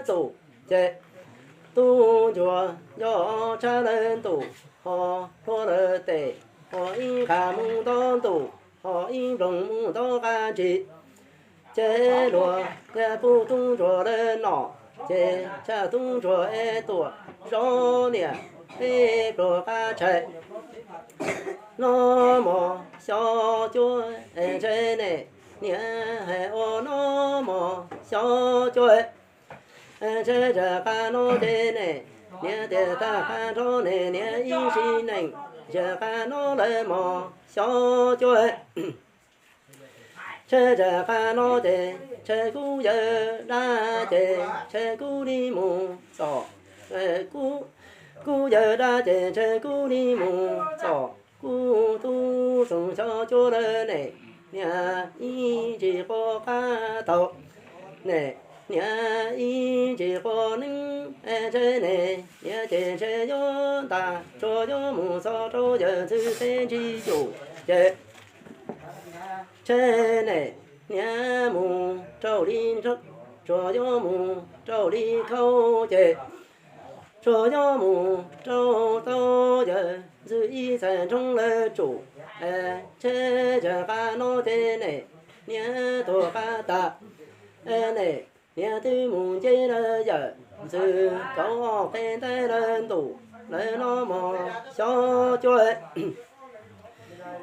txuj ces tub ntsuag nco tshab lawv ntuj, ho hlua lawv tes, ho ib qho mus nto ntuj, ho ib nplooj mus nto qab ntsis. Ces luag thiaj pub tub ntsuag lawv nom, ces tshaj tub ntsuag es tuaj zov niam peb pluag qab tshais. Noj mov xyov cuab es ntshe niam, niam hais ua noj mov xyov cuab. Ntshe zaj qab no ces niam, niam tias tag qab nrho niam, niam ib sim neej zaj qab no lawv mov xyov cuab. Ntshe zaj qab no ces ntshe kuv yawm dab ces ntshe kuv li mus txom, kuv, kuv yawm dab ces ntshe kuv li mus txom. Kuv tub Xyooj xyov cuab lawm niam, niam ib ntsis quaj qab tau, niam, niam ib ntsis quaj neeb, ntshe niam, niam ces ntshe yuav ntas tsuas yuav mus txog rau yawm ntxwv teb ntsis yus ces ntshe niam, niam mus rau li, tsuas yuav mus rau li khau ces tsuas yuav mus rau tau yawm ntxwv ib txhais nroo lawv tsum. Ntshe zaj qab no ces niam, niam tuag qab tas, niam, niam twb mus nce lawv yawm ntxwv kauv ob qe ntaub lawv ntuj, lawv noj mov xyov cuab.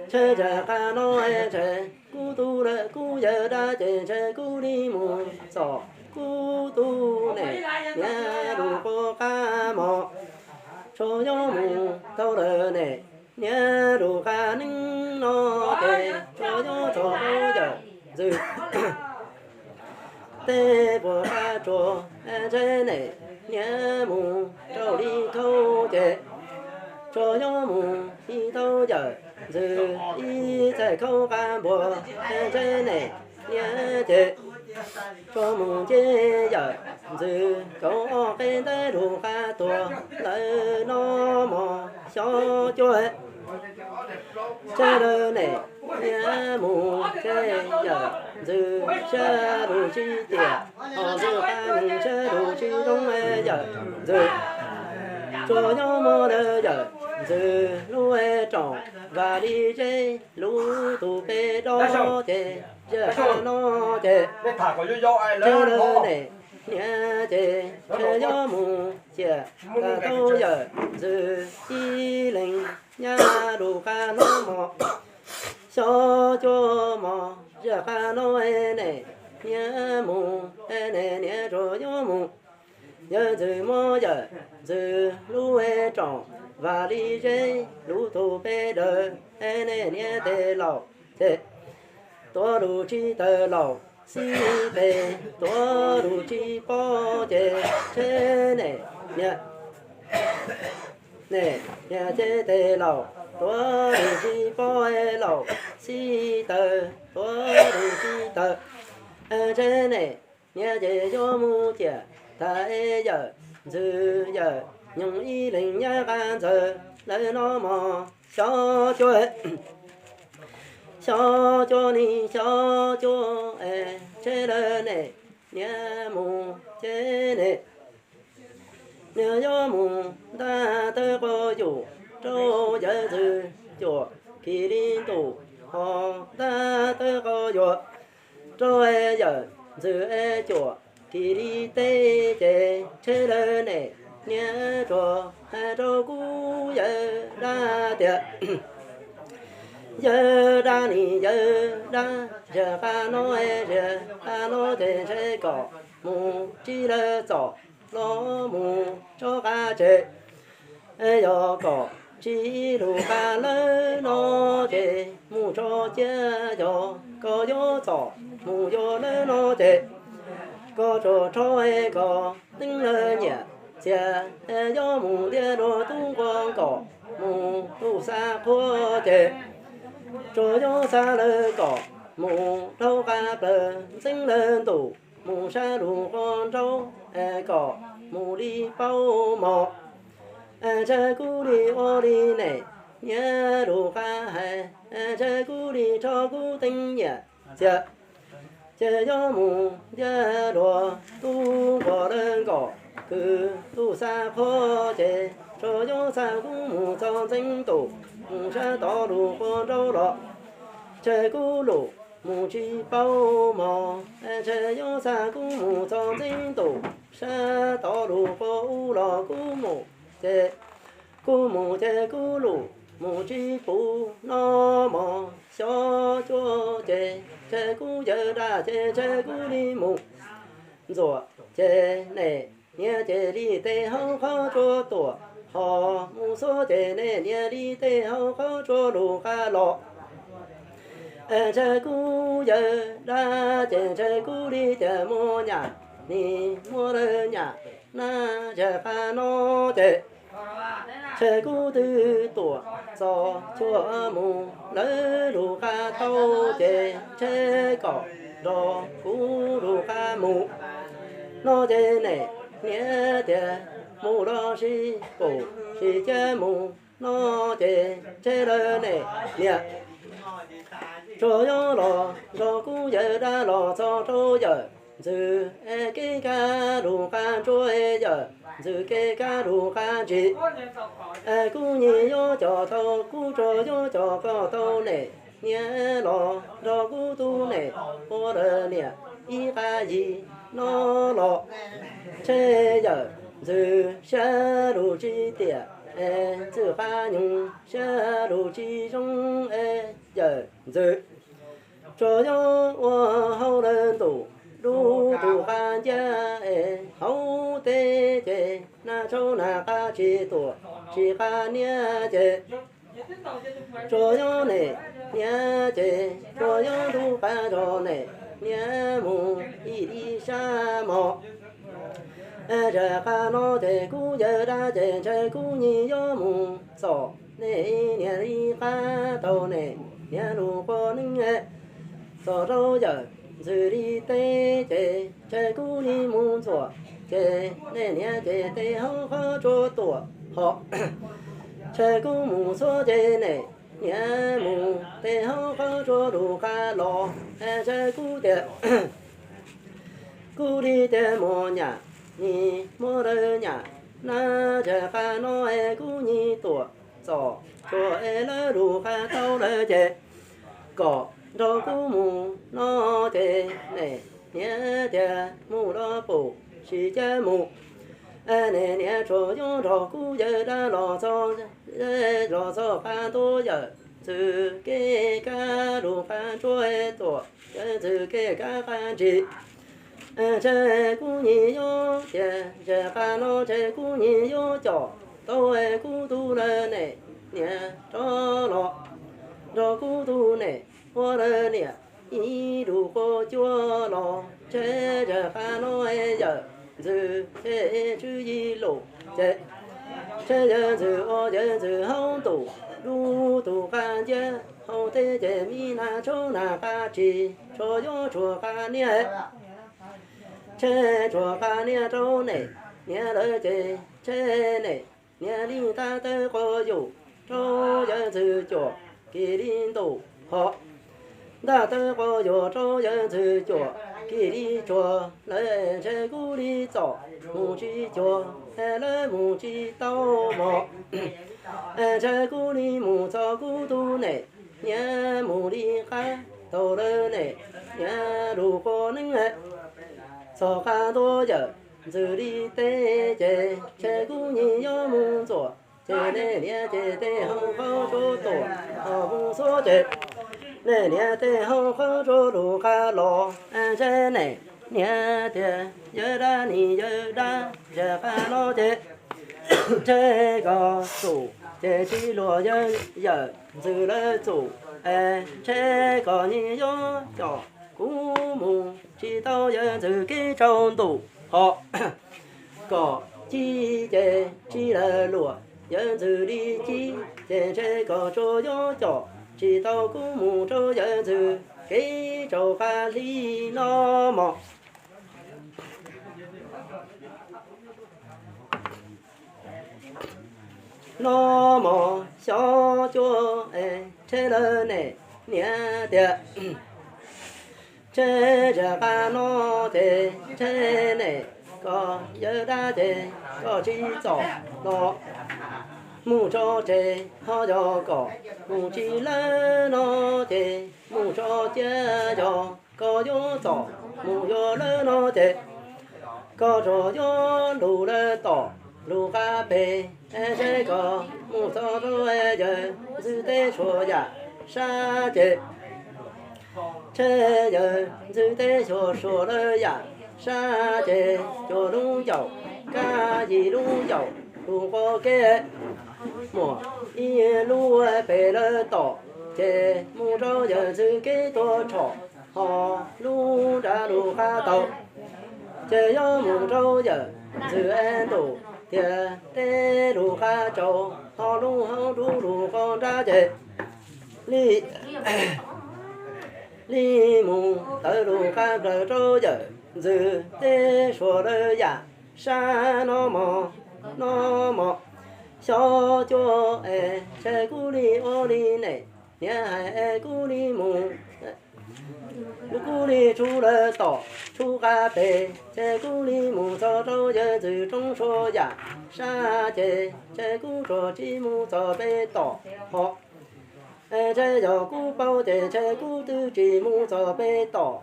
Ntshe zaj qab no ntshe kuv tub lawm kuv yawm dab ces ntshe kuv li mus txom. Kuv tub niam, niam lub quas qab mov tsuas yuav mus tau lawm niam, niam lub qab neeb no ces tsuas yuav txog rau yawm ntxwv teb puag qab tsuas. Ntshe niam, niam mus rau li khau ces tsuas yuav mus ib tau yawm ntxwv ib txhais khau qab npuas. Ntshe niam, niam ces tsuas mus nce yawm ntxwv kauv ob qe ntaub lub qab tuag, lawv noj mov xyov cuab. Ntshe lawv niam, niam mus ces yawm ntxwv sab lub tsis tiam, ho ntxwv qab mus sab lub tsis zoo yawm ntxwv tsuas yuav muab lawv yawm ntxwv lub rooj vam li zeb lub tus peb do ces zaj qab no ces ntshe lawv niam, niam ces ntshe yuav mus ciam tau yawm ntxwv ib leeg nyab lub qab hlob mos xyov cuab mos. Zaj qab no niam, niam mus, niam, niam tsuas yuav mus, yawm ntxwv muab yawm ntxwv lub rooj vam li zeb lub tus peb daws, niam, niam tes laus ces tuav lub tsib taws laus xib tes, tuav lub tsib pob ces ntshe niam, niam, niam, niam ces tes laus tuav lub tsib pob laus xib taws, tuav lub tsib taws, ntshe niam, niam ces yuav mus ciam tas es yawm ntxwv yawm nyoog ib leeg nyab qab ntxawg lawv noj mov xyov cuab, xyov cuab ni xyov cuab es ntshe lawv niam, niam mus ces niam, niam yuav mus ntab tawb quas yuam rau yawm ntxwv cuam kis li ntuj, ho ntab tawb quas yuam rau yawm ntxwv cuam kis li teb ces ntshe lawv niam, niam tsuas hais rau kuv yawm dab tias, yawm dab ni yawm dab, zaj qab no, zaj qab no ces ntshe kom mus tsis lawv txom los mus rov qab tsev. Yog kom tsis lub qab lawv no ces mus tso cia, yog koj yuav txom mus yuav lawv no ces koj tsuas rho kom teeb lawv nyiam txiag. Yuav mus ntiab luag tub nquag kom mus tu xa qhua ces tsuas yuav xa lawv kom mus dhau qab plaws ntxeev lawv ntuj, mus sab lub qhov nraud kom mus li paub mos. Ntshe kuv li ua li niam, niam lub qab hais, ntshe kuv li rho kuv teeb nyiam txiag. Ces yuav mus ntiab luag tub nquag lawv nkaus, kwv tub xa qhov ces tsuas yuav xa kub mus txog ntxeev tus, mus sab tod lug quas nraud los. Ces kub lug mus tsis paub mog, ces yuav xa kub mus txog ntxeev tus, sab tod lug quas ub los kub mus. Ces kub mus ces kub lug mus tsis puv no mog, xyov cuab ces, ces kub yawg dab ces, ces kub li mus ntxuam ces nej niam ces li tej hauv qhov tsua tuam, ho mus xuab ces nej niam li tej hauv qhov tsua lug qab los. Ces kub yawg dab ces, ces kub li tias muaj nyam, nim muaj lawv nyam, nab zag qab no ces, ces kub twb tuam txog cuag mus lawv lug qab tau ces, ces kom nrog kuv lug qab mus no ces nej niam tias mus los sis pum sis cav mus no ces, ces lawv nej niam tsuas yuav los nrog kub yawg dab los txog rau yawm ntxwg kev kab lug qab ntsuab, yawm ntxwg kev kab lug qab ntsis. Kub nyias yuav coj tau, kub tsuas yuav coj koj tau nej niam los nrog kub tub nej ua lawv niam ib qab yig no los. Ces yawm ntxwg sab lug tsis tiam, es ntxwg qab nyoog sab lug tsis zoo, es yawm ntxwg tsuas yuav ua hauv lawv ntuj, lub tug qab ncaj es hauv teb ces nag tshauv nag qab tsis tuam tsis qab niab ces tsuas yuav nej niam ces tsuas yuav lub qab zog nej niam mus ib li sab mog. Zaj qab no ces kub yawg dab ces ntshe kub nyias yuav mus txom nej niam li qab tau nej niam lub quas neeb txog rau yawm ntxwg li teb ces ntshe kub li mus ntxuam ces nej niam ces tej hauv qhov tsua tuam ho ntshe kub mus xuab ces nej niam mus tej hauv qhov tsua lub qab los, ntshe kub tias kub li tias muaj nyam, nim muaj lawv nyam, nab zaj qab no es kub nyias tuam txom cuag es lawv lub qab tau lawm ces kom nrog kub mus no ces nej niam tias mus los pum sis cav mus. Nej niam tsuas yuav nrog kub yawg dab los txog, los txog qab ntuj yawm ntxwg kev kab lub qab ntsuab tuam, yawm ntxwg kev kab qab ntsis. Ntshe kub nyias yuav tias zaj qab no ntshe kub nyias yuav coj tau kub tug lawv nej niam rov los nrog kub tug nej ua lawv niam ib lub quas cuab los. Ntshe zaj qab no yawm ntxwg ces tswv yim lus ces ntshe yawm ntxwg ua yawm ntxwg hauv ntuj, lub tug qab ncaj hauv teb ces mi nag tshauv nag qab tsis tsuas yuav tshuav qab niab. Ntshe tshuav qab niab rau nej niam lawm ces ntshe nej niam li ntab tawb quas yug rau yawm ntxwg cuam kis li ntuj ho ntab tawb quas yug rau yawm ntxwg cuam kis li tsuag lawm ntshe kub li txom mus tsis cuag lawv mus tsis tau mog. Ntshe kub li mus txog kub tug nej niam mus li qab tau lawv nej niam lub quas neeb txog qab ntuj yawm ntxwg li teb ces ntshe kub nyias yuav mus ntxuam ces nej niam ces tej hauv qhov tsua tuam ho mus xuab ces nej niam tej hauv qhov tsua lub qab los. Ntshe nej niam tias yawg dab nim yawg dab zaj qab no ces ntshe kom txum ces tsis luag yawg yawm ntxwg lawv txum es ntshe kom nyias yuav coj kuv mus tsis tau yawm ntxwg kev tsaus ntuj ho kom ci ces tsis lawv luag yawm ntxwg li ci ces ntshe kom tsuas yuav coj tsis tau kuv mus rau yawm ntxwg kev tsaus qab hli no mog. No mog xyov cuab es ntshe lawv nej niam tias Ntshe zaj qab no ces ntshe ne, koj yawg dab ces koj tsis txom los mus tso tseg, ho yog kom mus tsis lawm no ces mus tso cia, yog koj yuav txom mus yuav lawm no ces koj tsuas yuav lug lawm tom lub qab peg, ntshe koj mus txog rau yawg Ntxwg teb Suav yam sab ces, ntshe yawg Ntxwg teb xyuas Suav lawm yam sab ces cuaj lub ncaum, kab yim lub ncaum lug quav kev, muaj ib lub pem lawm tom ces mus rau yawg Ntxwg kev tuaj rhom, ho lub nrad lub qab tau ces yuav mus rau yawg Ntxwg ntuj tiag teb lub qab tsaus, ho lub hauv nruab lub quav nrad ces li li mus tawm lub qab plaws rau yawg Ntxwg teb Suav lawm yam sab no mog, no mog. Xyov cuab es ntshe kuv li ua li ne, niam hais es kuv li mus, kuv li tshum lawm tom tshum qab peg ces kuv li mus txog rau yawg Ntxwg roob Suav yam sab ces ntshe kuv tsuas tsis mus txog pem tom ho. Ntshe yog kuv paub ces ntshe kuv twb tsis mus txog pem tom.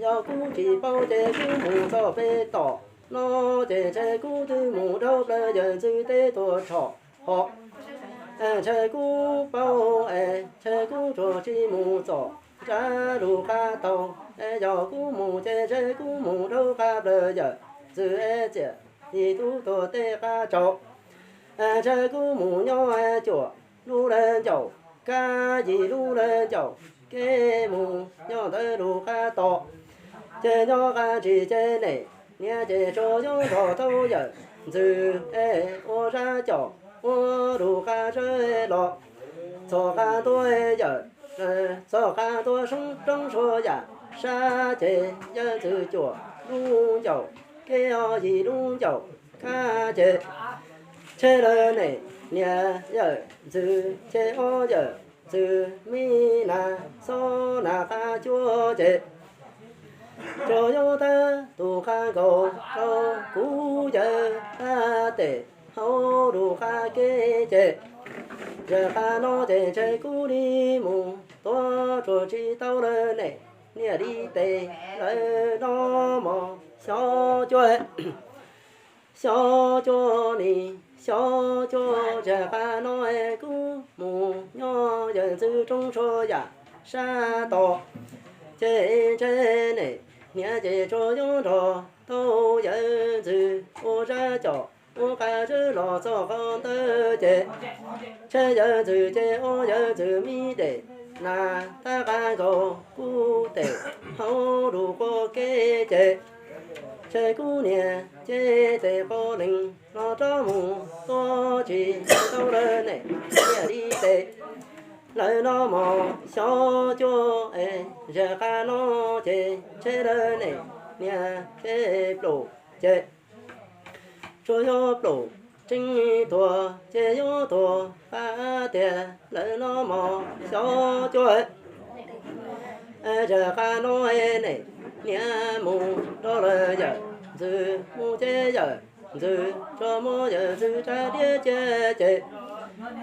Yog kuv tsis paub ces kuv mus txog pem tom no ces ntshe kuv twb mus dhau plaws yawg Ntxwg teb tuaj rhom ho. Ntshe kuv paub es ntshe kuv tsuas tsis mus txog nrad lub qab tau. Yog kuv mus ces ntshe kuv mus dhau qab plaws yawg Ntxwg txiaj yim tub tuag teb qab tsaus. Ntshe kuv mus nyob cuaj lub lawm ncaum, kab yim lub lawm ncaum, kev mus nyob ntawm lub qab tod ces nyob qab ntsis ces ne, niam ces tsuas yuav nrog tau yawg Ntxwg es ua zaj com ua lub qab zaj los txog qab ntua yawg, txog qab ntua roob Suav yam sab ces yawg Ntxwg cuaj lub ncaum, kev ob yim lub ncaum, kab ces ntshe lawm ne, niam yawg Ntxwg ces ob yawg Ntxwg me nas xob nas qab cuab ces tsuas yuav tab tus qab nkaus rau kuv yawg tab tes hauv lub qab kev ces zaj qab no ces ntshe kuv li mus tuaj tsuas tsis tau lawm ne, niam li tes lawm no mog. Xyov cuab, xyov cuab ni, xyov cuab, zaj qab no kuv mus nyob yawg Ntxwg roob Suav yam sab tod ces ntshe ne, niam ces tsuas yuav nrog tau yawg Ntxwg ua zaj com ua qab zaj los txog qhov ntawd ces ntshe yawg Ntxwg ces ua yawg Ntxwg me tes nas tab qab nkaus kuv tes hauv lub qab kev ces ntshe kuv niam ces tes qhov leeg los rov mus tuaj tsis tau lawm ne, niam li tes lawm no mog. Xyov cuab es zaj qab no ces ntshe lawm ne, niam ces plum ces tsuas yuav plum tseeb tuag ces yuav tuag qab tiag lawm no mog. Xyov cuab, zaj qab no ne, niam mus rau lawm yawg Ntxwg mus ces yawg Ntxwg tsuas muab yawg Ntxwg rab diav cia ces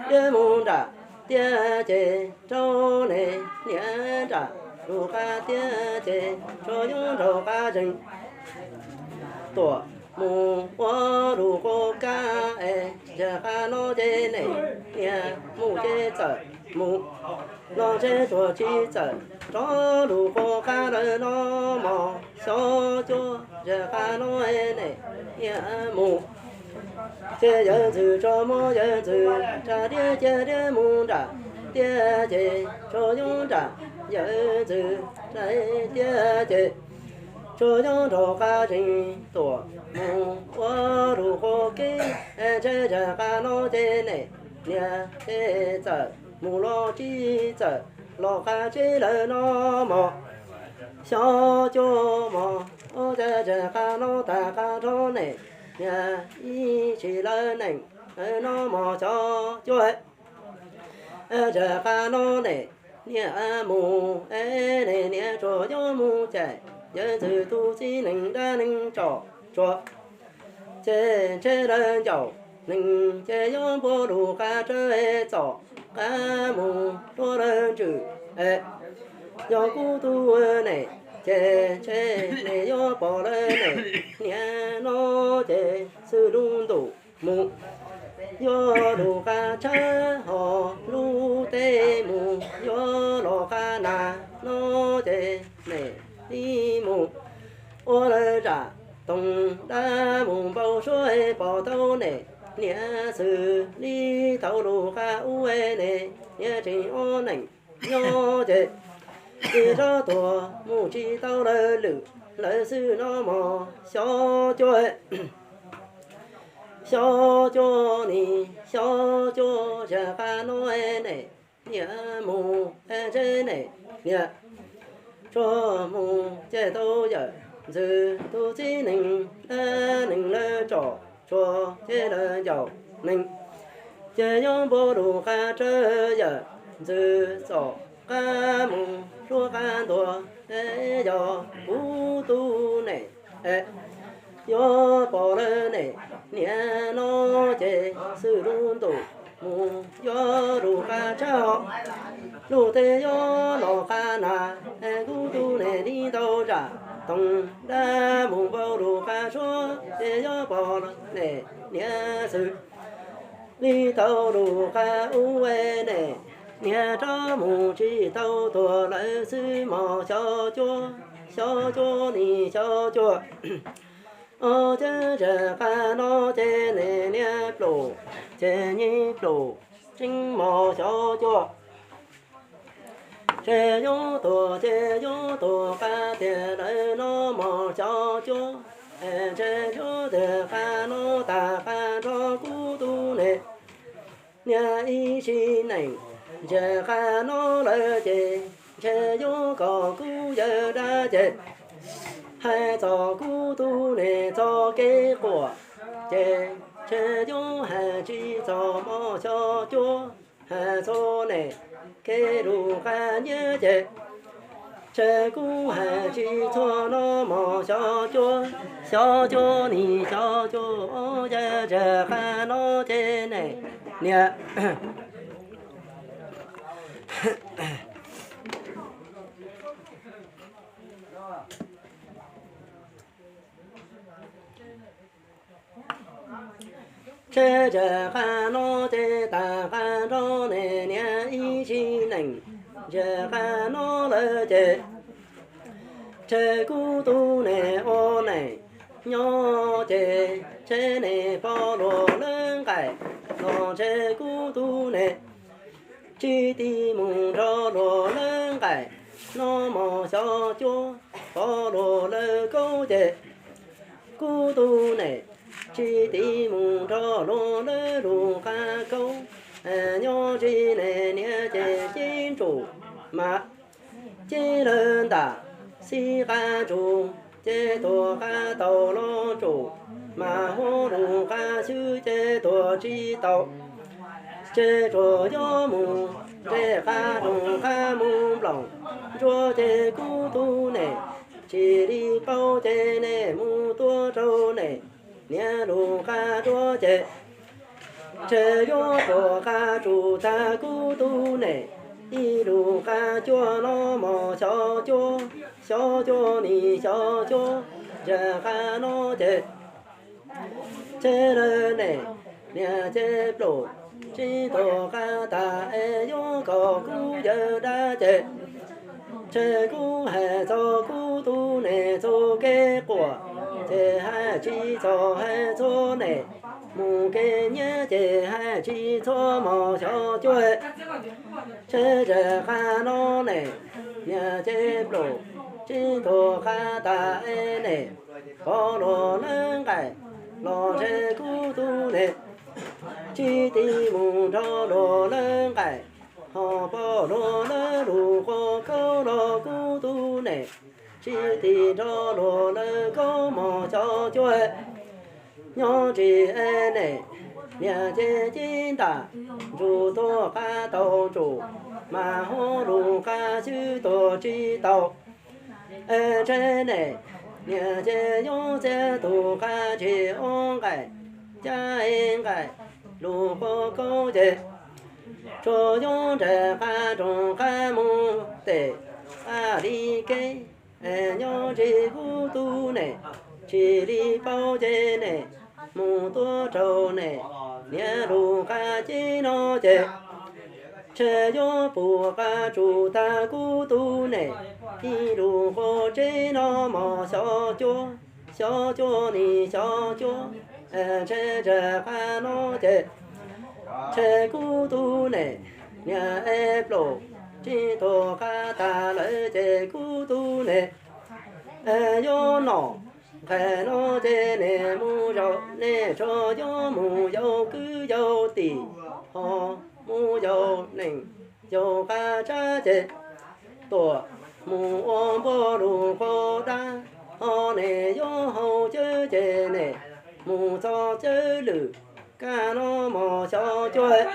diav mus nram tiaj ces rau ne, niam nram lub qab tiaj ces tsuas yuav nraug qab zeeg tuam mus ua lub qab kab es zaj qab no ces ne, niam mus ces txawm mus los ntshe tsuas tsis txawm rov lub qab kab lawm no mog. Xyov cuab, zaj qab no ne, niam mus ces yawg Ntxwg tsuas muab yawg Ntxwg rab diav cia diav mus nram tiaj ces tsuas yuav nram yawg Ntxwg rab tiaj ces tsuas yuav nraug qab zeeg tuam mus ua lub qab kev, ntshe zaj qab no ces ne, niam ces txawm mus los tsis txawm los qab tseb lawm no mog. Xyov cuab mog, ua cas zaj qab no tag qab nrho ne, niam ib tsis lawm neej lawm no mog. Xyov cuab, zaj qab no ne, niam mus, es ne niam tsuas yuav mus ces yawm ntxwv tus txiv nees dab neeg tsom tsuas ces ntshe lawv ncaum nees ces yuav npuab lus qab tsawb txom qab mus hlua lawv ntswm. Yog kuv tug ne ces ntshe ne yuav pom lawv ne niam no ces xwb lub ntuj mus yuav lub qab tshab ho lub teb mus yuav los qab nas no ces ne li mus ua lawv zam toog dab mus npau suav pom tau ne niam xwb li tau lub qab ub ne niam tseem ob neeg nyob ces ib zab tuag mus tsis tau lawv lwm lawv xwb no mos xyov cuab xyov cuab ni xyov cuab zaj qab no ne niam mus es ntshe ne niam tsuas mus ces tau yawm ntxwv tus txiv nees dab neeg lawv tsom tsuas ces lawv ncaum nees ces yuav npuab lus qab tsawb yawm ntxwv txom qab mus hlua qab ntuag es yog kuv tug ne yuav pom lawv ne niam no ces xwb lub ntuj mus yuav lub qab tshab ho lub teb yuav los qab nas es kuv tug ne li tau zam toog dab mus npau lub qab suab ces yuav pom lawv ne niam xwb li tau lub qab ub ne niam rov mus tsis tau tuag lawv xwb mos xyov cuab xyov cuab ni xyov cuab. Os, ces zaj qab no ces ne niam pluj ces nyiam pluj tseeb mos xyov cuab. Ces yuav tuag ces yuav tuag qab tiag lawm no mos xyov cuab. Es ntshe yuav tiag qab no tag qab nrog kuv tug ne niam ib sim neej. Zaj qab no lawm ces ntshe yuav kom kuv yawm dab ces hais txog kuv tug ne txoj kev quaj ces ntshe yuav hais tsis txog mos xyov cuab, hais txog ne kev lus qab nyiaj ces ntshe kuv hais tsis txog no mos xyov cuab, xyov cuab ni xyov cuab. Os, yog zaj qab no ces ne niam Ntshe zaj qab no ces tag qab nrog ne niam ib sim neej. Zaj qab no lawm ces ntshe kuv tug ne ua neej nyob ces ntshe ne pog luag lawv nqaij los ntshe kuv tug ne tsis tig mus nrog luag lawv nqaij no mos xyov cuab. Pog luag lawv kaub ces kuv tug ne tsis tig mus nrog luag lawv lub qab kaub. Nyob tsis ne niam ces cev ntsum mas cev lawv ntam xib qab ntsum ces tuag qab tau los ntsum mas huab lub qab xwb ces tuag tsis tau. Ces tsuas yuav mus nres qab rooj qab mus nplooj ntsuab ces kuv tug ne tsis li paub ces ne mus tuaj rau ne niam lub qab duab ces ntshe yuav tuag qab tsum tag kuv tug ne ib lub qab cuab no mos xyov cuab, xyov cuab ni xyov cuab. Zaj qab no ces ntshe lawv ne niam ces pluj tsis tuag qab tag es yuav kom kuv yawm dab ces ntshe kuv hais txog kuv tug ne txoj kev quaj ces hais tsis txog hais txog ne mus kev nyiaj ces hais tsis txog mos xyov cuab. Ntshe zaj qab no ne niam ces pluj tsis tuag qab tag es ne pog luag lawv nqaij los ntshe kuv tug ne tsis tig mus nrog luag lawv nqaij, ho pog luag lawv lub qab kaub los kuv tug ne tsis tig nrog luag lawv kaub mos xyov cuab. Nyob tsis es ne niam ces cev ntam ntsum tuag qab tau ntsum mas hu lus qab xyw tuag tsis tau. Ntshe ne, niam ces yuav txiav tus qab tsis ua nqaij, cab nqaij lus qhuav kaub ces tsuas yuav nres qab nroog qab mus tes qab li kev. Nyob tsis kub tug ne, tsis li paub ces ne, mus tuaj raug ne, niam lus qab ces no ces ntshe yuav puas qab tsum tag kub tug ne, ib lus qhuav tsev no mos xyov cuab, xyov cuab ni xyov cuab, ntshe ntsag qab no ces ntshe kub tug ne, niam es plaum tsis tuag qab tas lawm ces kub tug ne, yuav nom nqaij no ces ne mus zaum ne tsuas yuav mus yaum kwv yaum tij, ho mus yaum neej yaum qab tsab ces tuaj mus ua npua lus qhuav dab, ho ne yuav haus cawv ces ne mus txog cawv lwm kab no mos xyov cuab.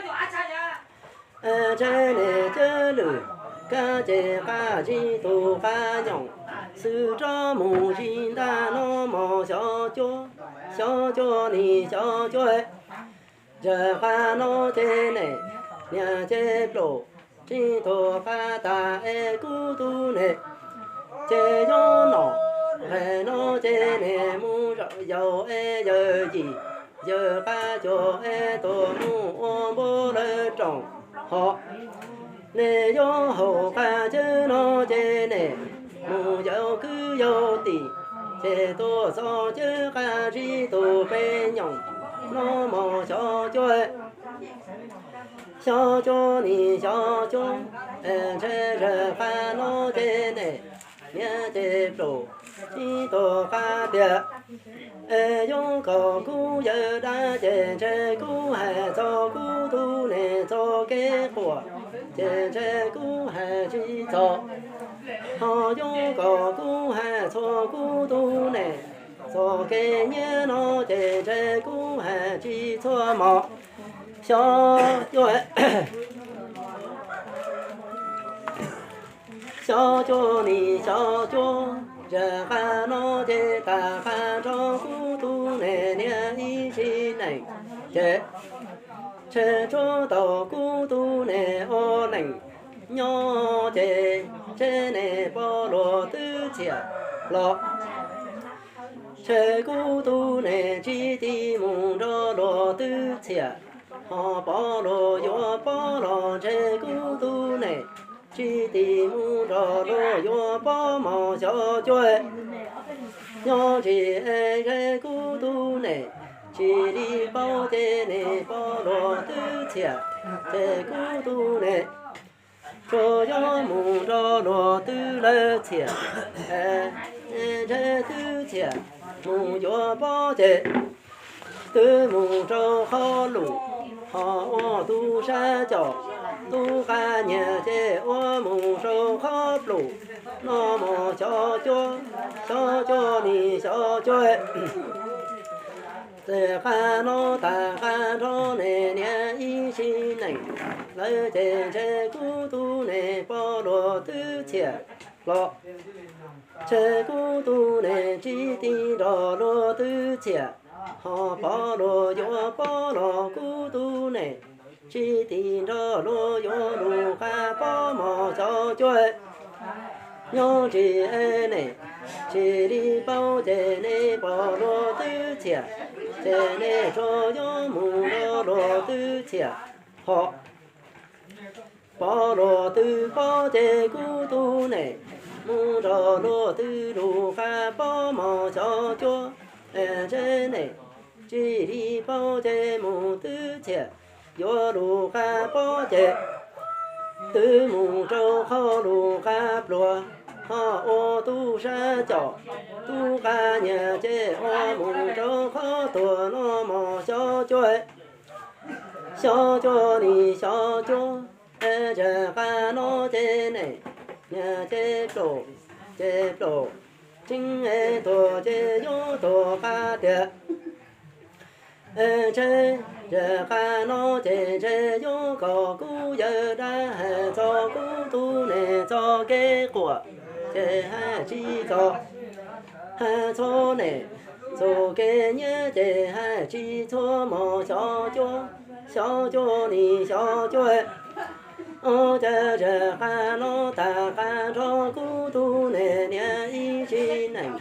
Ntshe ne cawv lwm kab ces qab tsis tus qab nyoos, xwb rov mus zis ntag no mos xyov cuab, xyov cuab ni xyov cuab. Ntsag qab no ces ne, niam ces plaum tsis tuag qab tas es kub tug ne, ces yuav nom nqaij no ces ne mus zaum yaum es yawg yim yawg qab cuag es tuaj mus ua npua lawv rooj ho. Ne yuav haus qab cawv no ces ne mus yaum kwv yaum tij, ces tuaj txog cawv qab tsis tus peb nyoos no mos xyov cuab. Xyov cuab ni xyov cuab, ntshe ntsag qab no ces ne, niam ces plaum tsis tuag qab tiag. Es yuav kom kuv yawg dab ces ntshe kuv hais txog kub tug ne txoj kev quaj, ces ntshe kuv hais tsis txog. Ho yuav kom kuv hais txog kub tug ne txoj kev nyiam no ces ntshe kuv hais tsis txhua mos. Xyov cuab, xyov cuab ni xyov cuab, ntsag qab no ces tag qab nrog kub tug ne niam ib sim neej, ces ntshe tsuav tau kub tug ne ua neej nyob ces ntshe ne pom luag twb txhiam los. Ntshe kub tug ne tsis tig mus nrog luag twb txhiam, ho pom luag yuav pom los ntshe kub tug ne tsis tig mus nrog luag yuav pom mos xyov cuab. Nyob tsis es ntshe kub tug ne tsis li paub ces ne pom luag twb txhiam, ces kub tug ne tsuas yuav mus nrog luag twb lawv txhiam. Ntshe twb txhiam mus yuav pom ces twb mus rau qhov lus, ho ua tub sab cov tub qab nyiam ces ua mus rau qhov plum no mos xyov cuab, xyov cuab ni xyov cuab. Ces qab no tag qab nrog ne niam ib sim neej lawm ces ntshe kub tug ne pom luag twb txhiam los. Ntshe kub tug ne tsis tig nrog luag twb txhiam, ho pom luag yuav pom los kub tug ne tsis tig nrog luag yuav lus qab pom mos xyov cuab. Nyob tsis es ne tsis li paub ces ne pom luag twb txhiam, ces ne tsuas yuav mus nrog luag twb txhiam, ho pom luag twb pom ces kub tug ne mus nrog luag twb lus qab pom mos xyov cuab. Es ntshe ne tsis li paub ces mus twb txhiam, yuav lus qab pom ces twb mus rau qhov lus qab pluag, ho ua tub sab cov tub qab nyiam ces ua mus rau qhov tuag no mos xyov cuab. Xyov cuab ni xyov cuab, es ntsag qab no ces ne niam ces plaum, ces plaum tseeb es tuag ces yuav tuag qab tiag. Ntshe zaj qha no ces ntshe yuav kom kuv yawg dab hais txog kuv tus niam txoj kev quaj, ces hais tsis txog, hais txhua niam txoj kev nyiam ces hais tsis txhua hmo xyov cuab, xyov cuab nis xyov cuab. Ua cas zaj qha no tag qha nrog kuv tus niam niam ib sim neej,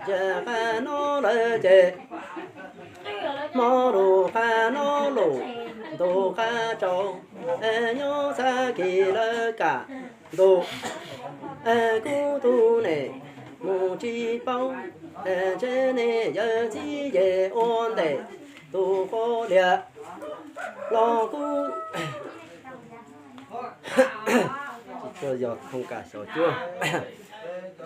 zaj qha no lawm ces hmo lus qha no lus, ntu qha tsaus, es nyob txhab kis lawv kam ntu, es kuv tus niam mus tsis paub, es ntshe niam yawg txiv yej ua ntej tus qos liag los kuv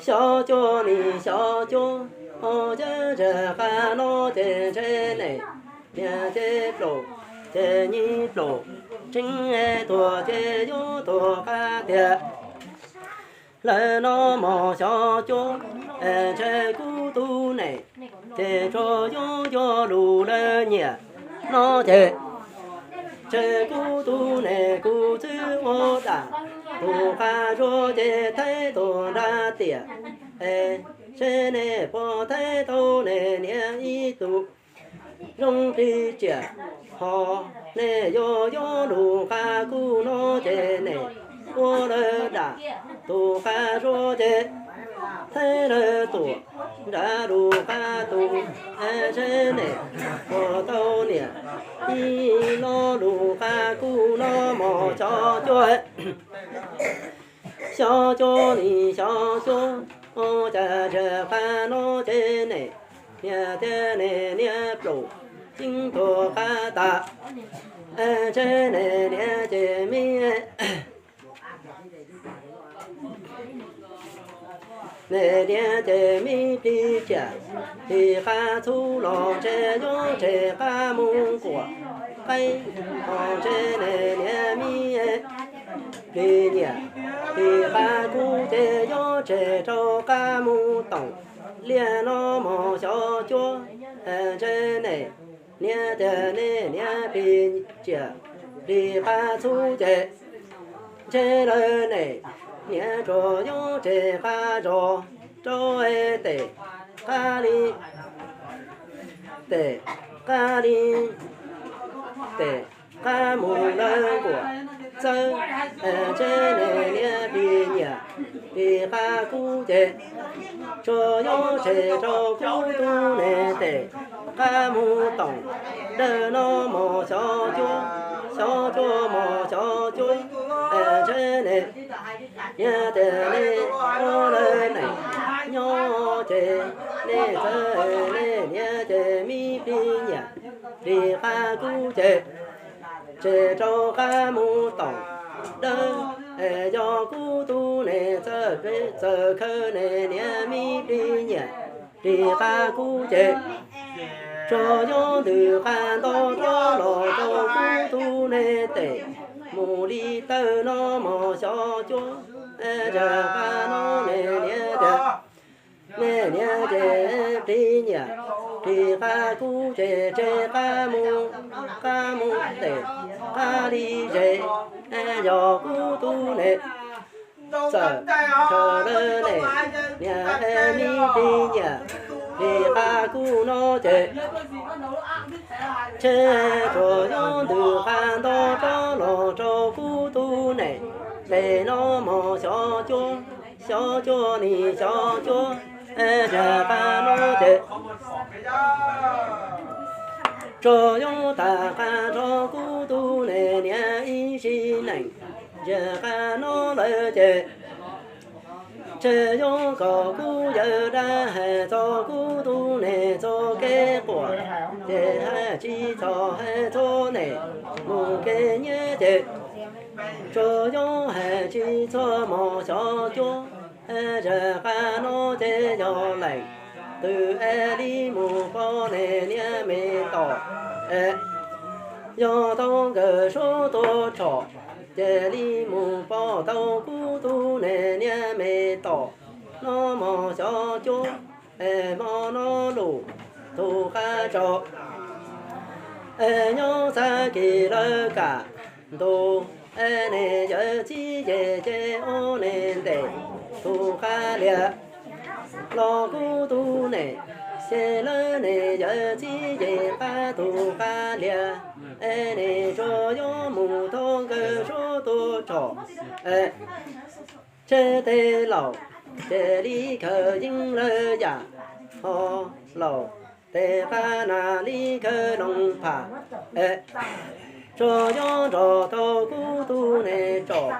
xyov cuab nis xyov cuab. Ua cas zaj qha no ces ntshe niam niam ces plaum, ces nyias plaum tseeb, tuag ces yuav tuag qab tiag. Lawv no hmo xyov cuab, es ntshe kuv tus niam ces tsuas yuav cuag lus lawv nyiam no ces ntshe kuv tus niam kuv txwv ua dam, tus qha zuag ces thaij tus nra tiam, es ntshe niam puas thaij tau niam niam ib tug zoo plig tsiam, ho niam yuav yuav lus qha kuv no ces niam ua lawv dam, tus qha zuag ces thaij lawv tuam nra lus qha tus, es ntshe niam puas tau niam ib lo lus qha kuv no hmo xyov cuab, xyov cuab nis xyov cuab. Ua cas zaj qha no ces niam niam tias niam niam plaum yeej tuag qab tas, es ntshe niam niam ces me niam niam ces me plig tsiam, plig qab txhub los ntshe yuav tshem qab mus quas qaib, ho ntshe niam niam me plig nyiam, plig qab kub ces yuav tshem rau qab mus toom liaj no hmo xyov cuab, es ntshe niam niam tias niam niam plig tsiam, plig qab txhub ces ntshe lawv niam niam tsuas yuav tshem qab zos rau es tes qab li, tes qab li, tes qab mus lawv quas txawb, es ntshe niam niam plig nyiam, plig qab kub ces tsuas yuav tshem rau kuv tus niam tes qab mus toom dawb no hmo xyov cuab, xyov cuab hmo xyov cuab, es ntshe niam niam tias niam ua lawv neej nyob ces niam txawb niam niam ces me plig nyiam, plig qab kub ces tshem rau qab mus toom dawb, es yog kuv tus niam txawj peb txawj khawb niam niam me plig nyiam, plig qab kub ces tsuas yuav ntws qab nto rov los rau kuv tus niam tes mus li tawm no hmo xyov cuab, es zaj qha no niam niam tias niam niam ces plig nyiam, plig qab kub ces tshem qab mus, qab mus tes qab li zes, es yog kuv tus niam txawj khawb lawv niam niam es me plig nyiam, plig qab kub no ces tshem tsuas yuav ntws qab nto rov los rau kuv tus niam tes no hmo xyov cuab, xyov cuab nis xyov cuab, es zaj qha no ces tsuas yuav tag qab nrog kuv tus niam niam ib sim neej, zaj qha no lawm ces ntshe yuav kom kuv yawg dab hais txog kuv tus niam txoj kev quaj, ces hais tsis txog hais txhua niam mus kev nyiam ces tsuas yuav hais tsis txog hmo xyov cuab, zaj qha no ces yog leej twg es li mus pom niam niam me tom, yog tau nkawd suab tua tshom, ces li mus pom tau kuv tus niam niam me tom no hmo xyov cuab, es hmo no lus tus qab tsaus, Nyob xav kis lawv kam ntus, nej yawm txiv yej ces ua nej ntes tus qab lias. Los kuv tus nem, ces lawv nej yawm txiv yej qab tus qab lias, nej tsuas yuav mus thov nkawd suab tuaj tshom. Ntshe tej laus ces li khawv yeeb lawv yam, ho laus tej qab nas li khawv loos pham. Tsuas yuav nrog tau kuv tus nem tsom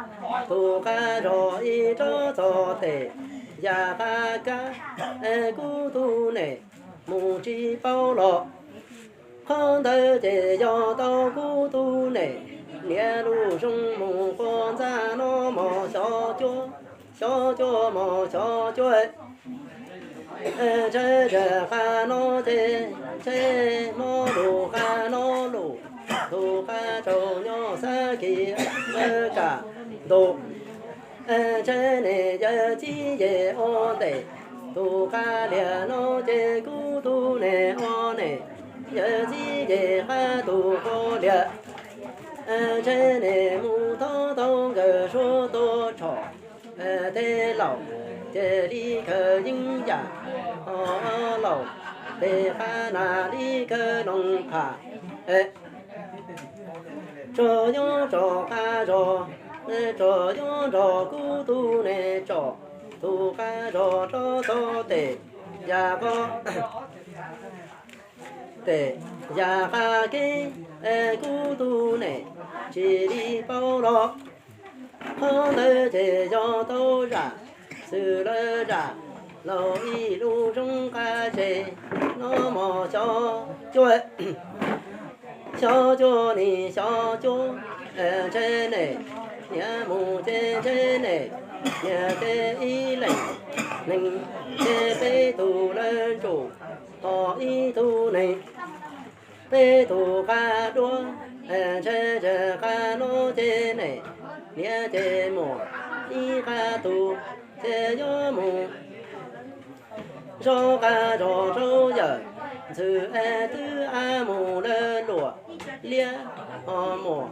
tus qab zog ib rab txog tes, yam qab kab kuv tus nem mus tsis paub los. Qhov ntawd ces yog tau kuv tus nem, niam lub zoo mus quas ntxa no mos xyov cuab, xyov cuab mos xyov cuab. Ntshe zaj qab no ces, ntshe hmo lus qab no lus, tus qab tsaus nyob xav kis lawv kam ntus. Ntshe nej yawm txiv yej ua ntes tus qab lias no ces kuv tus nem ua nej yawm txiv yej qab tus qab lias. Ntshe nej mus thov tau nkawd suab tuaj tshom. Tej laus ces li khawv yeeb yam, ho laus tej qab nas li khawv loos pham. Tsuas yuav tsom qab zog, tsuas yuav nrog kuv tus nem tsom tus qab zog rau txog tes, yam qab, tes, yam qab kev, kuv tus nem tsis li paub los. Qhov ntawd ces yog tau zam xwm lawv zam laus ib lub zoo qab zej no mos xyov cuab, xyov cuab ni xyov cuab. Ntshe nej niam mus ces ntshe nej niam ces ib leeg neeg ces peb tug lawv ntsuj, ho ib tug neeg peb tug qab duab. Ntshe zaj qab no ces nej niam ces muaj ib qab tug, ces yuav mus zov qab zog rau yawm ntxwv es twb a mus lawv luam liab, ho muaj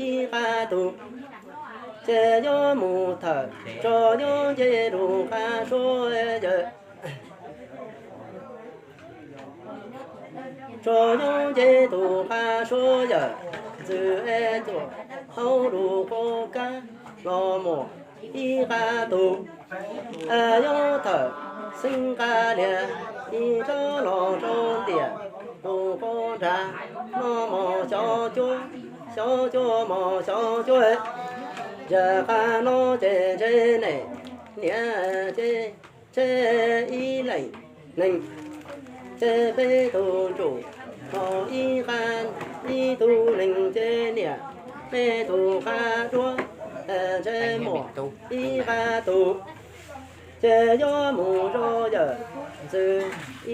ib qab tug, ces yuav mus thawm tsuas yuav nce lub qab suab yawm, tsuas yuav nce tus qab suab yawm ntxwv es tuaj hauv lub qub kab los muaj ib qab tug, yuav thawm xeeb qab lias ib rab los rau ntiam tus qub nrad no mos xyov cuab, xyov cuab mos xyov cuab. Zaj qab no ces ntshe nej niam ces ntshe ib leeg neeg ces peb tug ntsuj, ho ib qab, ib tug neeg ces niam peb tug qab duab, ntshe muaj ib qab tug, ces yuav mus zov yawm ntxwv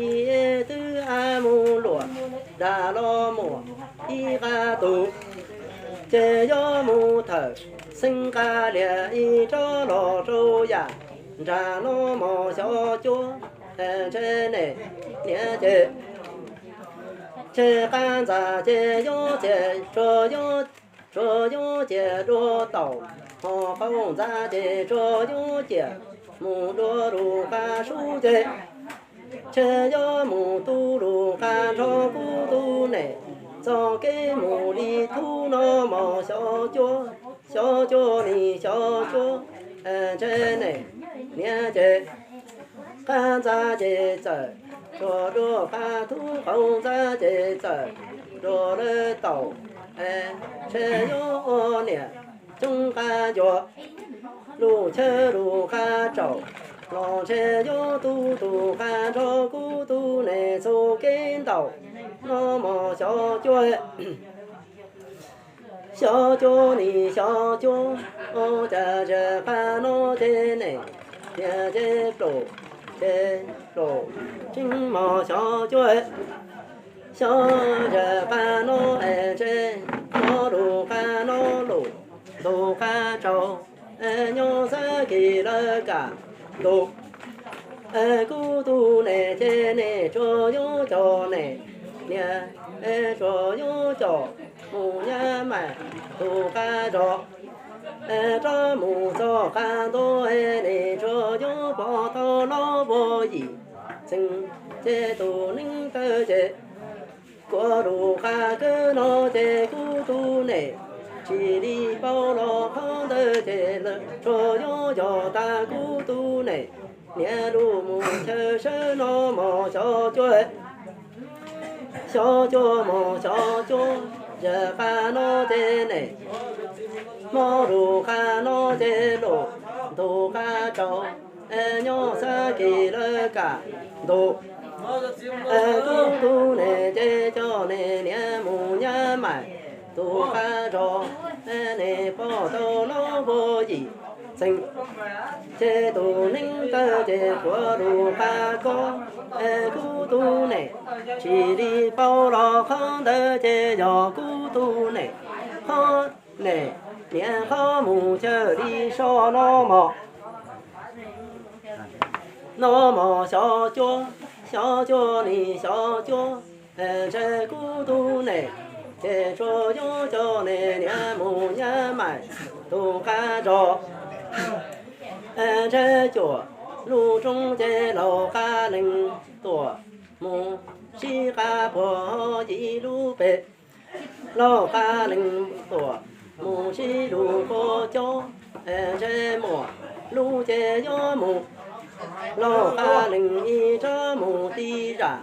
ib twb a mus luam nram los muaj ib qab tug, ces yuav mus thawm xeeb qab lias ib rab los rau yam nrad no mos xyov cuab. Ntshe nej niam ces, ntshe qab ntxa ces yuav txias, tsuas yuav, tsuas yuav txias dua taum, ho qaum ntxa ces tsuas yuav txias mus dua lub qab sub ces, ntshe yuav mus tu lub qab nrog kuv tus nem txoj kev mus li thub no mos xyov cuab, xyov cuab ni xyov cuab. Ntshe nej niam ces qab ntxa ces txawm rua dua qab thub, qaum ntxa ces txawm rua lawv taum. Ntshe yuav ua niam coob qab ncua, lub chaw lub qab tsaus los ntshe yuav tu tus qab nrog kuv tus nem txoj kev ntaus no mos xyov cuab, xyov cuab ni xyov cuab. Ua cas zaj qab no ces nej niam ces plaub, ces plaub tseeb mos xyov cuab. Xyov zaj qab no es ntshe nov lub qab no lub ntu qab tsaus, nyob xav kis lawv kam ntu. Kuv tus nem ces nej tsuas yuav coj nej niam, tsuas yuav coj mus nyab mais tus qab zos, rov mus txog qab ntuj nim tsuas yuav pom tau los vos yim txeeg, ces tus neeg tawv ces kuv lus qab kawg no ces kuv tus neeg tsis li paub los qhov ntawd ces lawv tsuas yuav yog tas kuv tus neeg niam lus mus chaw sawv no mos xyov cuab, xyov cuab mos xyov cuab, zaj qab no ces neeg hmo lus qab no ces lus ntu qab tsaus, nyob xab kis lawv kaj ntu. Kuv tus neeg ces coj neeg niam mus nyab mais tus qab zos, neeg pom tau los vos yim txeeg, ces tus neeg tawv ces kuv lus qab koj, kuv tus neeg tsis li paub los qhov ntawd ces yog kuv tus neeg, qhov neeg niam qhov mus chaw li so no mos, no mos xyov cuab, xyov cuab nim xyov cuab, ntshe kuv tus neeg ces tsuas yuav coj neeg niam mus nyab mais tus qab zos. Ntshe cuam lub roob ces laus qab leeg tuam mus sib qab puag yim lub pem, laus qab leeg tuam mus sib lug puag cob, ntshe muaj lub ces yuav mus, laus qab leeg ib rab mus tib zam,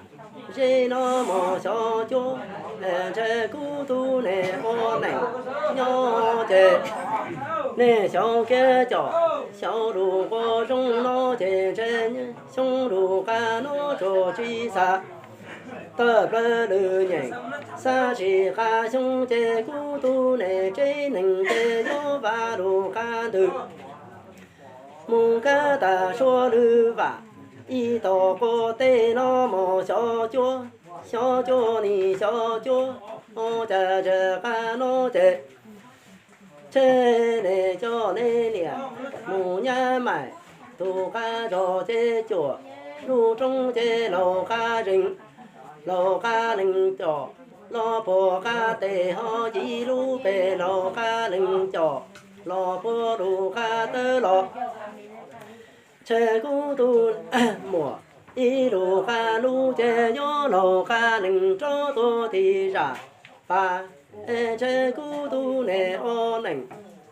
zej no mos xyov cuab, ntshe kuv tus neeg ua neej nyob ces nej xyoo kiag coj xyoo lus quas zoo no ces ntshe xyoo lus qab no tsuas tsis xav tawm plaws lwm nyeem, xav tsis qab xyoo ces kuv tus neeg tsev neeg ces yuav vam lus qab ntws mus kab tas suav lwm vam, ib tog quas teb no mos xyov cuab, xyov cuab nim xyov cuab, ua cas zaj qab no ces ntshe nej coj nej niam mus nyab mais tus qab zos ces cuam lub roob ces laus qab leeg, laus qab leeg coj los puag qab teb ho yim lub pem, laus qab leeg coj los puag lub qab tawv los, ntshe kuv tus muaj ib lub qab lub ces yuav laus qab leeg rov tuaj tib zam pas, ntshe kuv tus neeg ua neej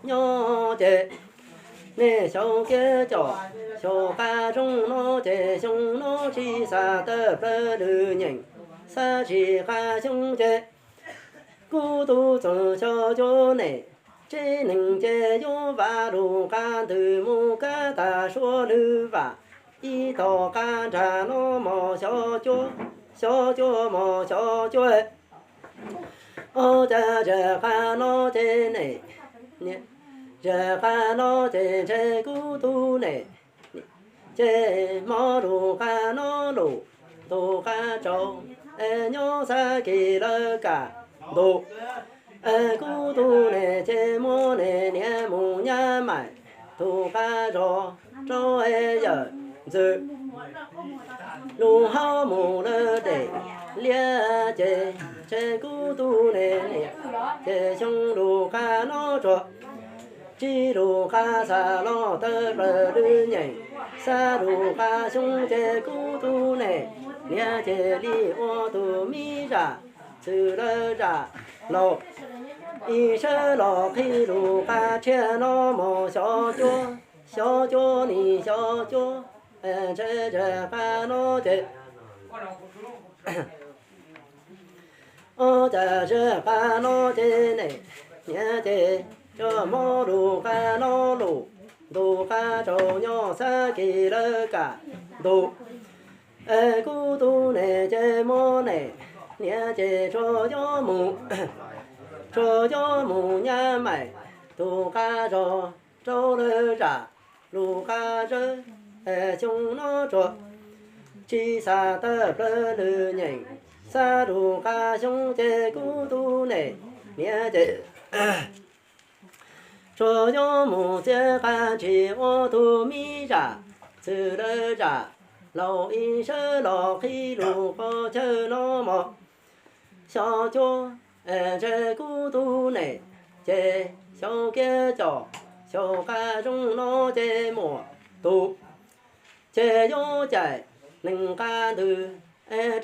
nyob ces nej xyoo kiag coj xyoo qab zoo no ces xyoo no tsis xav tawm plaws lwm nyeem, xav tsis qab xyoo ces kuv tus txoos xyov cuab, nej tsev neeg ces yuav vam lus qab ntws mus kab tas suav lwm vam, ib tog qab nrag no mos xyov cuab, xyov cuab mos xyov cuab. Ua cas zaj qab no ces nej, zaj qab no ces ntshe kuv tus neeg ces hmo lus qab no lus ntu qab tsaus, nyob xab kis lawv kaj ntu. Kuv tus neeg ces muab nej niam mus nyab mais tus qab zos rau yawm ntxwv lub hauv mus lawm dej liab ces ntshe kuv tus neeg niam ces xyoo lus qab no tsuas tsis lus qab xav los tawm plaws lwm nyeem, xav lus qab xyoo ces kuv tus neeg niam ces li ua tus me zam txwm lawv zam laus ib sawv los qhib lus qab tshiab no mos xyov cuab, xyov cuab nim xyov cuab, ntshe zaj qab no ces ua cas zaj qab no ces nej niam ces coj hmo lus qab no lus ntu qab tsaus nyob xab kis lawv kaj ntu. Kuv tus neeg ces muab nej niam ces tsuas yuav mus, tsuas yuav mus nyab mais tus qab zos rau lawv zam lus qab zawb, xyoo no tsuas tsis xav tawm plaws lwm nyeem, xav lus qab xyoo ces kuv tus neeg niam ces tsuas yuav mus txiav qab ntshis ua tus me zam txwm lawv zam laus ib sawv los qhib lus qhov chaw no mos xyov cuab, ntshe kub tug nem, ces xyov kiag cov, xyov qab zoo no ces muam tus, ces yuav cais nees nqa ntws,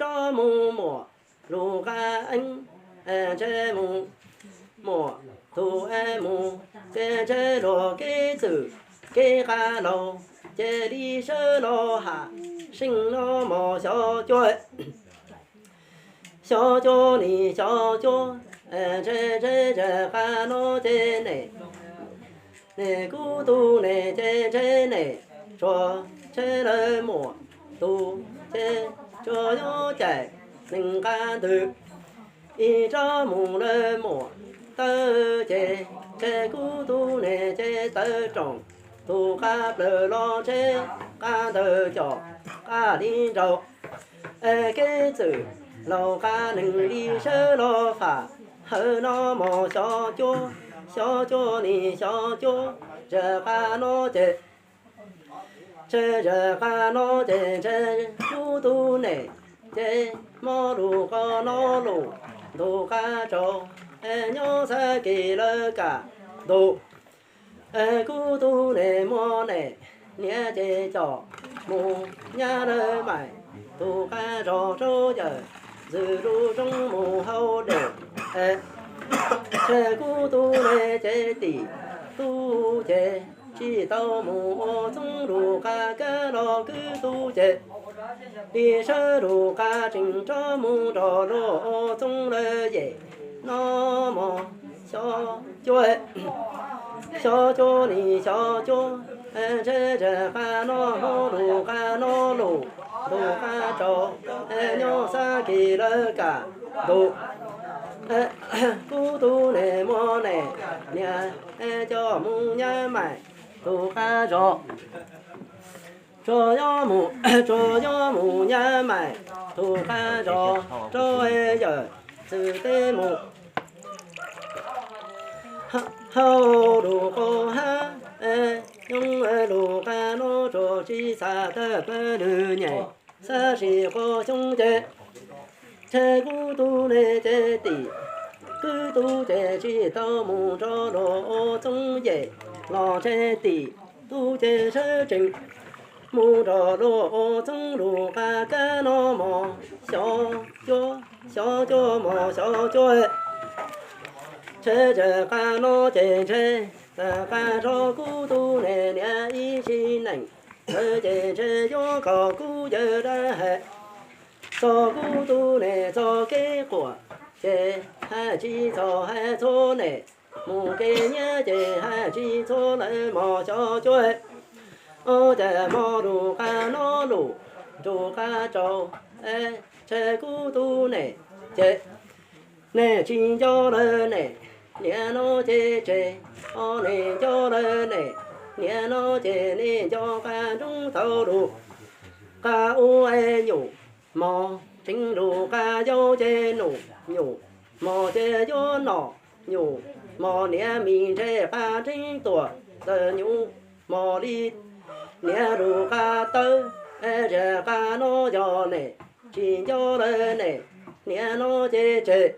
rov mus muam lus qab eeb, ntshe mus muam tus mus, ces ntshe luag kev txwm kev qab laug, ces li sawv los ham seej no mos xyov cuab. Xyov cuab nim xyov cuab, ntshe ntshe zaj qab no ces nem, nem kub tug nem ces ntshe nem tsuas ntshe lawv muam tus, ces tsuas yuav cais nees nqa ntws, ib rov mus lawv muam taw, ces ntshe kub tug nem ces taw roos, tus qab plaws los ntshe qab ntawd cov qab li nraug, kev txwm laug qab neeg li sawv los fam hawv no mos xyov cuab, xyov cuab nim xyov cuab, zaj qab no ces, ces zaj qab no ces ntshe kub tug nem, ces hmo lus qab no lus, ntu qab tsaus, nyob xav kev lawv kam ntu. Kub tug nem muaj nem, niam ces coj mus nyab lawv maim, tus qab zog rau yawm, ntxwg lus zoo mus hauv dej. Ces kub tug nem ces tim tub ces tsis tau mus ua txoov lus qab kab los kub tug ces li sawv lus qab tseem rov mus rau luag ua txoov lawm yem no mos xyov cuab, xyov cuab nim xyov cuab, ntshe zaj qab no hmo lus qab no lus, ntu qab tsaus, nyob xav kev lawv kam ntu. Kub tug nem muaj nem, niam coj mus nyab maim, tus qab zog tsuas yuav mus, tsuas yuav mus nyab maim, tus qab zog rau yawm txwv teb mus hauv lus qab hab, nyob lus qab no tsuas tsis xav tawg pawg lwm nyem, xav sim qhov xyoob ces, ces kub tug nem ces tim kub tug ces tsis tau mus rau luag ua txoov yem los ntshe tim tub ces sawv tsees mus rau luag ua txoov lus qab kab no mos xyov cuab, xyov cuab mos xyov cuab. Ntshe zaj qab no ces ntshe txawm qab rau kub tug nem niam ib sim neej lawm ces ntshe yuav kom kub yawg dab hais txog kub tug nem txoj kev quaj, ces hais tsis txog hais txhua nem, mus kev nyiaj ces hais tsis txhua lawm mos xyov cuab. Ua cas hmo lus qab no lus, ntu qab tsaus, ntshe kub tug nem ces, nem tsis nco lawm nem, niam no ces tseg, ho nem nco lawm nem, niam no ces nej nco qab nroo tau lus qab ua es nyuam mos, tseeb lus qab yau ces num nyuam mos ces yuav nom nyuam mos, niam mis ntshe qab nreeb tuam ntawm nyuam mos li, niam lus qab tawb, zaj qab no yog nem tsis nco lawm nem, niam no ces tseg,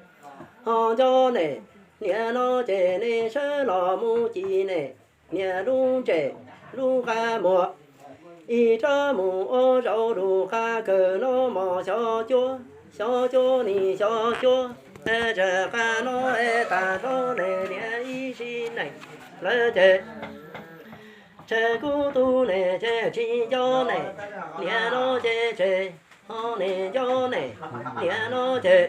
ho nco nem, niam no ces nej sawv los mus ci nem, niam lub ntses lub qab muag, ib rab mus ua zaum lus qab kawg no mos xyov cuab, xyov cuab nim xyov cuab. Zaj qab no es tag nrho nem niam ib sim neej lawm ces, ntshe kub tug nem ces tsis nco nem, niam no ces tseg, ho nem nco nem, niam no ces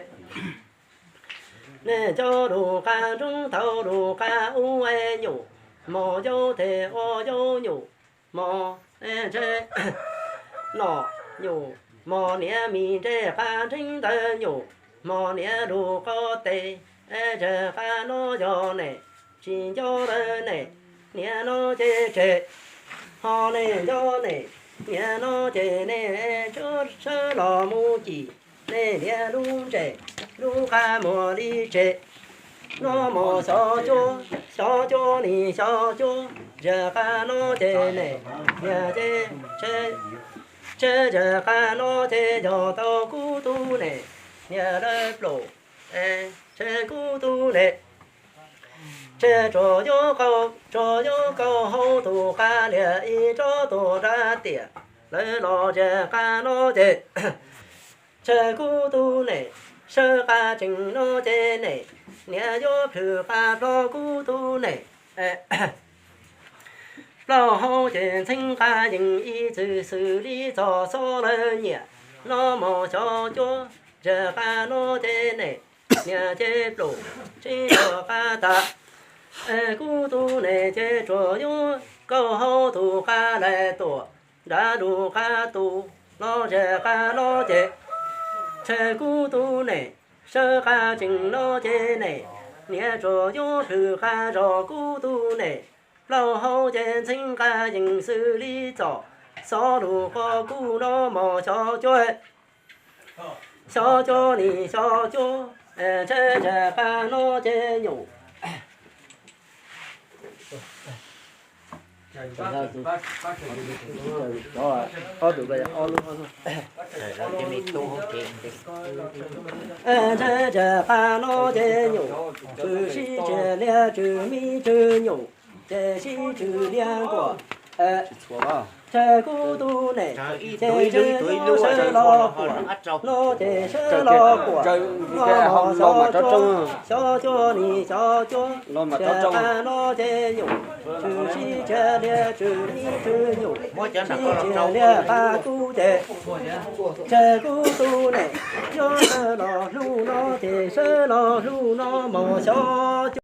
nej nco lus qab nroo tau lus qab ua es nyuam mos, yau tes ua yau nyuam mos, ntshe nom nyuam mos, niam mis ntshe qab nreeb ntawm nyuam mos, niam lus qab tes, zaj qab no yog nem tsis nco lawm nem, niam no ces tseg, ho nem nco nem, niam no ces nej sawv los mus ci nej niam lub ntses lub qab muag li tseg no mos xyov cuab, xyov cuab nim xyov cuab. Zaj qab no ces nem niam ces tseg, zaj qab no ces yog tau kub tug nem niam lawv plaub Ntshe kub tub ne, ntshe tsuas yuav, tsuas yuav kauv hauv tus qab liag ib tsob tus nrab tiam, lawv los ntsia qab no ces ntshe kub tub ne, sawb qab tsees no ces ne, niam yuav plhws qab plaub kub tub ne. Plaub hau ces ntxheeb qab yees ib txwm xws li txog xob lawv nyiam, no mos xyov cuab, ntsia qab no ces ne, niam ces plum tsis tau qab tas. Kub tub ne ces tsuas yuav kauv hauv tus qab lais tuam, nrab lug qab tus, los ntsia qab no ces ntshe kub tub ne, sawb qab tsees no ces ne, niam tsuas yuav plhws qab zog kub tub ne. Plaub hau ces ntxheeb qab yees xws li txog xob lug qab kub no mos xyov cuab, xyov cuab ni xyov cuab, ntshe ntsia qab no ces nyum. Ntshe ntsia qab no ces nyum, tswm sib tswm liag tswm mi tswm nyum, ces sib tswm liag nkuam. Ntshe kub tub ne, ces ntshe sawb los kuam, no ces sawb los kuam, no mos xyov cuab, xyov cuab ni xyov cuab, ntsia qab no ces nyum, tswm sib tswm liag tswm mi tswm nyum, sib tswm liag qab kub ces ntshe kub tub ne, yuav sawb los hlub no ces sawb los hlub no mos xyov cuab.